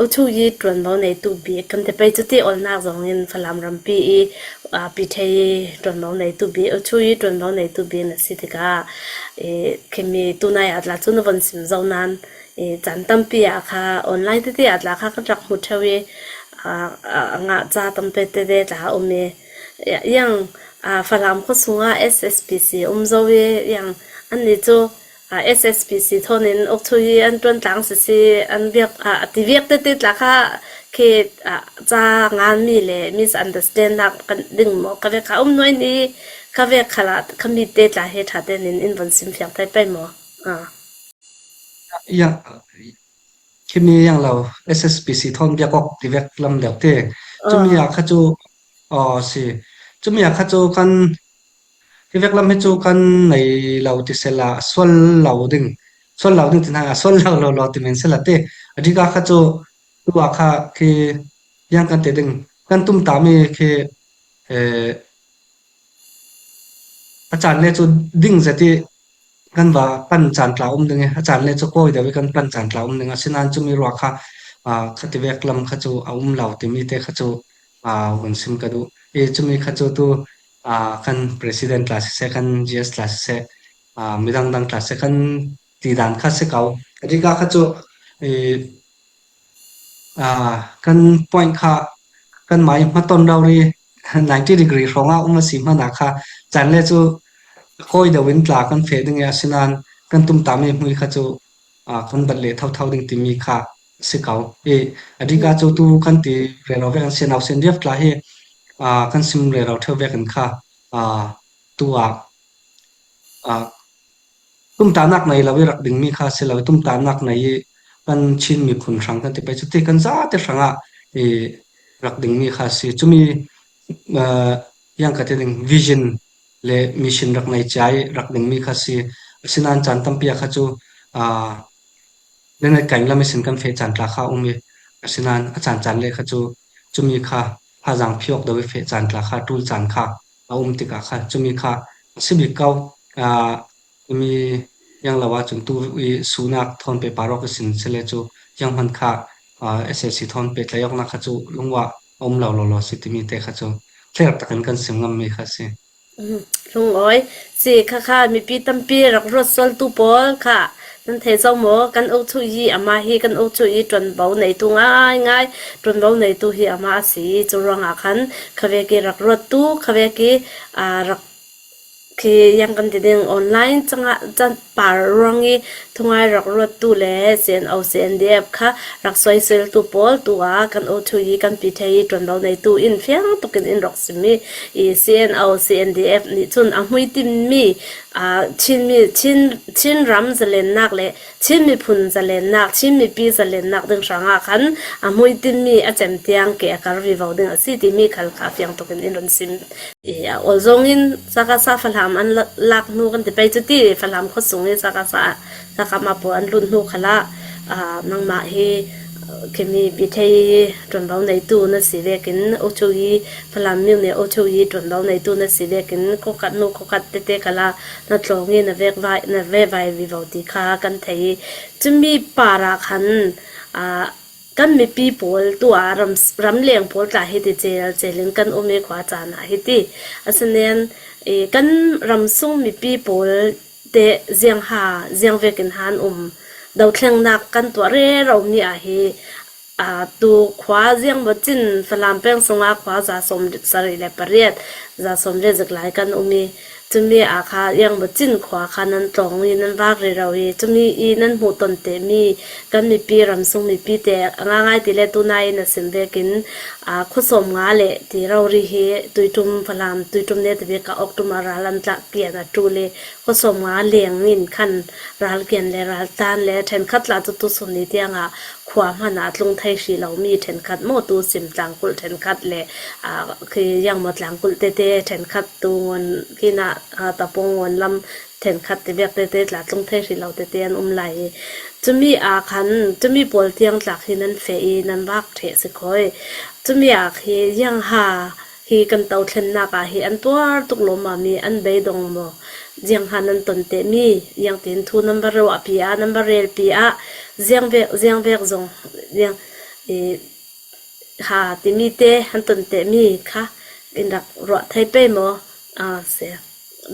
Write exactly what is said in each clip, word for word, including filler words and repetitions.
Ochuyi ṭuanvo neitu bik kan ti pei cuti olnak zongin Falam rampi i, aa, Pithei ṭuanvo neitu bik, Ochuyi ṭuanvo neitu bik na si tikah, ee, khimi tunai ah tla cu na von sim zo nan, ee, caan tampi ah kha online tete ah tla kha kan rak hmu ṭheu i, aa, a, a ngah ca tampi tete tla a um i, yang, aa, Falam khuasung ah S S P C um zo i, yang annih cu, aa, S S P C thawn in Ochuyi an ṭuan tlang sisi an biak, aa, a ti biak tete tla kha khi, aa, ca ngan mi le misunderstand nak kan ding maw? Ka vek kha um nuai ni, ka vek kha la ka mi te tla he ṭha te nin in von sim fiang thai pei maw? Aa. Yang, khimi yang lo, S S P C thawn biak awk ti vek lam deuh te. Cumi ah kha cu, aw, si. Cumi ah kha cu kan, hi vek lam hi cu kan nei lo ti sela, sual lo ding. Sual lo ding ti hna, a sual lo lo lo ti men sela te. A dik ah kha cu, tu ah kha khi yang kan te ding. Kan tumtami khi, eh, a caan le cu ding zet i kan va pan caan tla um ding i, a caan le cu kawi deuh i kan pan caan tla um ding. Asinain cumi ruak kha, aa, kha ti vek lam kha cu a um lo timi te kha cu, aa, vun sim ka duh i. Cumi kha cu tu, aa, kan president tla siseh, kan G S tla siseh, aa, midang dang tla siseh, kan ti dan kha si ko. A dik ah kha cu, i, aa, kan point kha kan mai hmaton rori ninety degree hrawng ah um a si hmanh ah kha caan le cu kawi deuh in tla kan feh ding i, asinain kan tumtami hmui kha cu, aa, kan bat leh thotho ding timi kha si ko. I, a dik ah cu tu kan ti rero vek an sian au sian diak tla hi, aa, kan sim rero ṭheu vek in kha, aa, tu ah, aa, tumtahnak nei lo i rak dingmi kha si lo i, tumtahnak nei i kan Chin miphun hrang kan ti pei cuti kan zate hrangah i rak dingmi kha si. Cumi, aa, yang ka ti ding vision le mission rak nei cia i rak dingmi kha si. Asinain caan tampi ah kha cu, aa, Lenet kain lam ihsin kan feh caan tla kha a um i, asinain a caan caan le kha cu cumi kha hazang phiawk deuh i feh caan tla kha, ṭul caan kha a um tikah kha cumi kha a si bik ko. Aa, cumi yang lo ahcun tu i sunak thawn pehpar awk ihsin si le cu, yang hman kha, aa, S A C thawn pehtlai awknak kha cu lungua a um lo lawlaw si timi te kha cu thler takin kan sim ngammi kha si. Lungawi si kha kha mipi tampi rak ruat sualtu pawl kha nan thei zo maw? Kan Ochuyi amah hi kan Ochuyi ṭuanvo neitu ngaingai, ṭuanvo neitu hi amah a si i, cu ruangah khan khavek i rak ruattu, khavek i, aa, rak khi yang kan ti ding online cangah, can par ruang i thungai rak ruattu le C N O, C N D F kha rak suaiseltu pawl tu ah kan Ochuyi kan Pithei ṭuanvo neitu in fiang tukin in rak sim i, i C N O, C N D F nih cun a hmui timmi, aa, Chinmi, Chin, Chin ram zalennak le Chin miphun zalennak, Chin mipi zalennak ding hrangah khan a hmui timmi a cem tiang ke a kar vivo ding a si timi khal kha fiang tukin in run sim. I, a, ol zongin Sakasa Falam an la-, lak hnu kan ti pei cuti, Falam khuasung i Sakasa, Sakama pawl an lunh hnu khalah, aa, nangmah hi, aa, khimi Pithei ṭuanvo neitu na si vekin, Ochuyi, Falam miu nih Ochuyi ṭuanvo neitu na si vekin, khokhat hnu khokhat tete khalah na tlawng i na vek vai, na ve vai vivo ti kha kan thei i, cumi par ah khan, aa, kan mipi pawl tu ah ram, ramleng pawl tla hi ti cel cel in kan um i khua caan ah hi ti. Asinain, i, kan ramsung mipi pawl te ziangha, ziangvekin han um, dothlennak kan tuah rero mi ah hi, aa, tu khua ziang bocin Falam peng sungah khua za sawm sarih le pariat, za sawm le zik lai kan um i, cumi ah kha yang bocin khua kha nan tlawng i nan vak rero i, cumi i nan hmuh ton te mi kan mipi ramsung mipi te a ngaingai ti le tunai na sim vekin, aa, khua sawm nga le ti rori hi Tuiṭum Falam, Tuiṭum ne ti bik ah Oktum ah ral an tla kian a ṭul i, khua sawm nga leng in khan ral kian le ral tan le ṭhenkhat tla cu tusun ni tiang ah khua hmanh ah tlung thei hrih lo mi ṭhenkhat maw, tu sim tlangkulh ṭhenkhat le, aa, khi yang maw tlangkulh tete ṭhenkhat tu ngun khi na, aa, Tapung ngun lam ṭhenkhat ti bek tete tla tlung thei hrih lo tete an um lai i, cumi ah khan cumi pawl tiang tlak hi nan feh i nan vak ṭheh si khawi. Cumi ah khi ziangha hi kan tothlennak ah hi an tuar tuk lawmmam i an beidong maw? Ziangha nan ton te mi, ziangtin thu nan va ruahpi ah, nan va relpi ah, ziangvek, ziangvek zong, ziang, I, ha, timi te, han tun te mi kha, in rak ruah thei pei maw? A, se.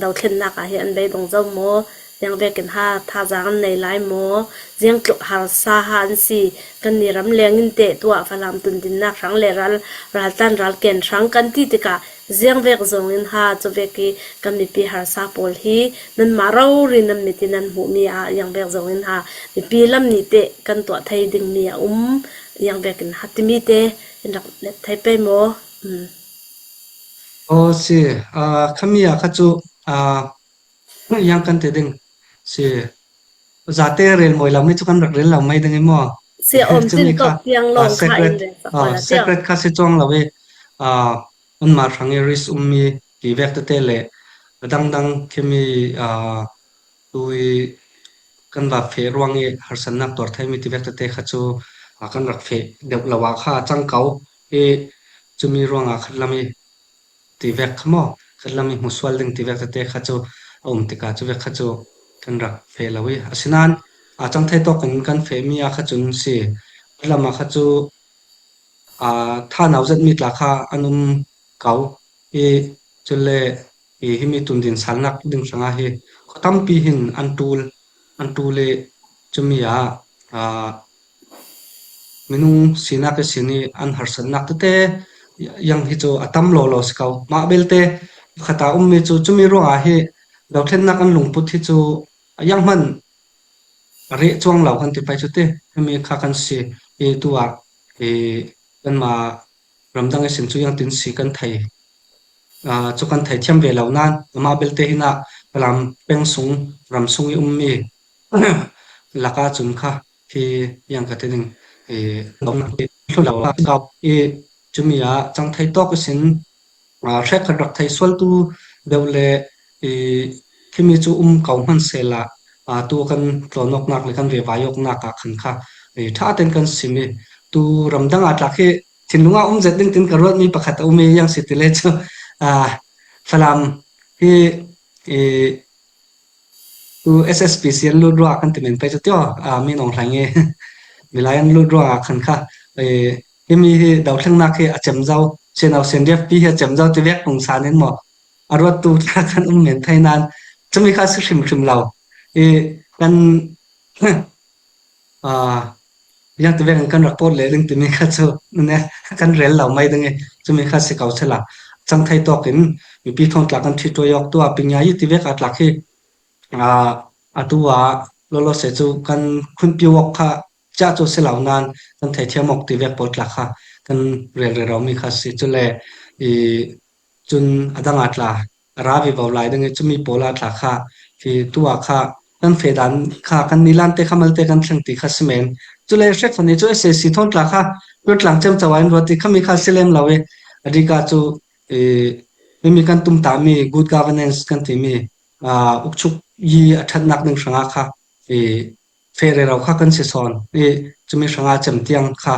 Dothlennak ah hi an bei bang zo maw? Ziang vekin ha, thazaang an nei lai maw? Ziang tluk harsa ha an si, kan ni ram leng in te, tuah Falam tun dinnak hrang le ral, ral tan ral ken hrang kan ti tikah, ziang vek zong in ha, cu vek i kan mipi harsa pawl hi, nanmah rori nan mit in nan hmuhmi ah, ziang vek zong in ha, mipi lam nih te kan tuah thei dingmi a um, ziang vekin ha timi te, in rak let thei pei maw? Um. Aw, si, aa, khami ah kha cu, aa, yang kan ti ding, si, zate rel mawi lo mi cu kan rak rel lo mai ding i maw? Si, a om cumi tin kha, tawk tiang ah, lawng kha secret, in rel sak ah, kha la tiang. Secret kha si cuang lo i, aa, anmah hrang i risk ummi ti vek tete le a dangdang khimi, aa, tu i kan va feh ruang i harsatnak tuar theimi ti vek tete kha cu, aa, kan rak feh deuh lo ah kha a cang ko i cumi ruangah khatlam i ti vek kha maw, khatlam i hmusual ding ti vek tete kha cu a um tikah cu vek kha cu kan rak feh lo i. Asinain, aa, cang thei tawk in kan fehmi ah kha cun si, khatlam ah kha cu, aa, thanau zetmi tla kha an um ko i, cule i himi tundin salnak ding hrangah hi khuatampi hin an ṭul, an ṭul i cumi ah, aa, minung sinak ihsin i an harsatnak tete yang hi cu a tam lawlaw si ko. Mah belte khat a ummi cu cumi ruangah hi dothlennak an lungput hi cu a yang hmanh a reh cuang lo kan ti pei cu ti. Himi kha kan si i tu ah i kanmah ramdang ihsin cu yang tin si kan thei, aa, cu kan thei thiam ve lo nain, amah belte hin ah Falam peng sung, ram sung i ummi lakah cun kha hi yang ka ti ding, i, lo nak i hlu lo ah kau i cumi ah cang thei tawk ihsin, aa, hrekkhat rak thei sualtu deuh le i khimi cu um ko hmansehla, aa, tu kan tlawnawknak le kan vevai awknak ah khan kha i ṭha tein kan sim i tu ramdang ah tlak hi thinlung ah um zet ding tin ka ruatmi pakhat a um i yang si ti le cu, aa, Falam hi i tu S S P C an lut ruah kan ti men pei cu tio, aa, mi nong hleng i milai an lut ruah ah khan kha i himi hi dothlennak hi a cem zo, sianau sianriap pi hi a cem zo ti vek kung san in maw a ruattu tla kan um men thei nain cumi kha si hrimhrim lo i kan, aa, ziangti vekin kan rak pawt leh ding timi kha cu ne kan rel lo mai ding i cumi kha si ko sela cang thei tawk in mipi thawn tla kan ṭhituai awk tu ah pinnya i ti vek ah tlak hi, aa, atu ah lawlaw se cu kan khunpiu awk kha cia cu si lo nain kan theithiam awk ti vek pawl tla kha kan rel rero mi kha si. Cule i cun a dang a tla a ra vivo lai ding i cumi pawl a tla kha hi tu ah kha kan feh dan kha kan nilan te kha malte kan thleng ti kha si men. Cule hrekkhat ni cu S A C thawn tla kha Tual Tlang cem co ah in ruat ti khami kha si lem lo i a dik ah cu i himi kan tumtahmi good governance kan timi, aa, ukchuk yi a ṭhatnak ding hrangah kha i feh rero kha kan si sawn i cumi hrangah cem tiang kha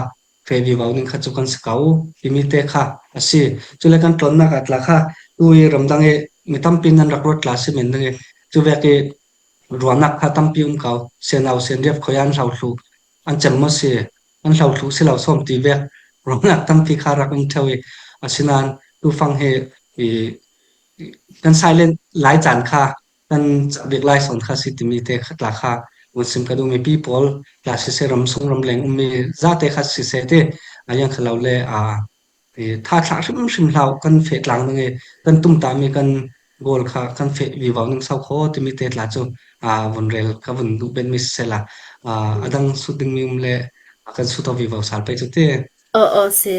feh vivo ding kha cu kan si ko timi te kha a si. Cule kan tlawnnak ah tla kha tu i ramdang i mi tampi nan rak ruat tla si men ding i cu vek i ruahnak kha tampi um ko. Sianau sianriap khoi an hlo thluh an cem maw si, an hlo thluh si lo sawm ti vek ruahnak tampi kha rak um ṭheu i asinain tu fang hi i kan silent lai caan kha kan cah bik lai sawn kha si timi te kha tla kha vun sim ka duh mipi pawl tla siseh, ram sung ram leng ummi zate kha siseh ti a yang kha lo le, aa, i tha thlah hrimhrim hlau kan feh tlang ding i kan tumtahmi kan goal kha kan feh vivo ning sau kho timi te tla cu, aa, vun rel ka vun duh bet mi siseh la, aa, a dang sut dingmi um le, aa, kan sut aw vivo sal pei cu ti. Aw, aw, si.